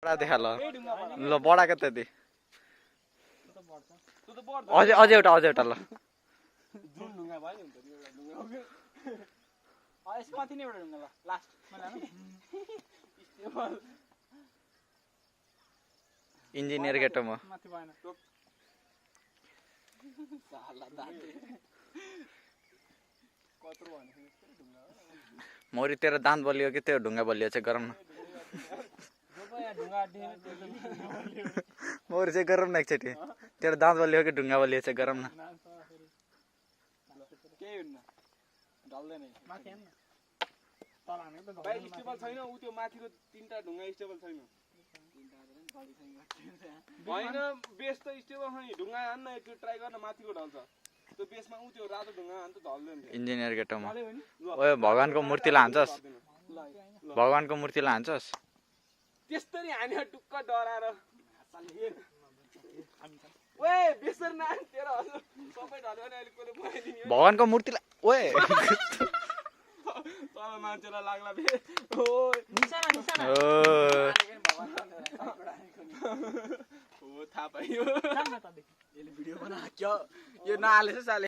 बडा देखा ल बडा के त्यति अझै एउटा ल जुन ढुङ्गा भयो नि ढुङ्गा यसको माथि नै एउटा ढुङ्गा ल लास्ट इन्जिनियर केटो म माथि भएन कत्रो भने ढुङ्गा मौरी तेरो दाँत बलियो कि त्यो ढुङ्गा बलियो चाहिँ गरम न मौरी चाहिँ गरम न एकचोटि तेरो दाँत बलियो कि ढुङ्गा बलियो चाहिँ गरम न केही हुन्न ढल्दैन माथि हेर्न तल हानेको त भाइ स्टेबल छैन उ त्यो माथिको तीनटा ढुङ्गा स्टेबल छैन होइन बेस त स्टेबल छैन ढुङ्गा हान्न त्यो ट्राई गर्न माथिको ढल्छ त्यो बेसमा उ त्यो रातो ढुङ्गा हान्न त ढल्दैन इन्जिनियर केटो म ओए भगवानको मूर्तिलाई हान्छस् भगवानको मूर्तिलाई हान्छस् त्यस्तरी हान्यो टुक्क डराएर ओए बेसर नान तेरो हजुर सबै ढल्यो भने अहिले कोले बनाइदिने भगवानको मूर्तिलाई ओए तल मान्छेलाई लाग्ला बे ओ निशाना हो थाहा पाइयो यसले भिडियो बना क्या यो नहालेछ साले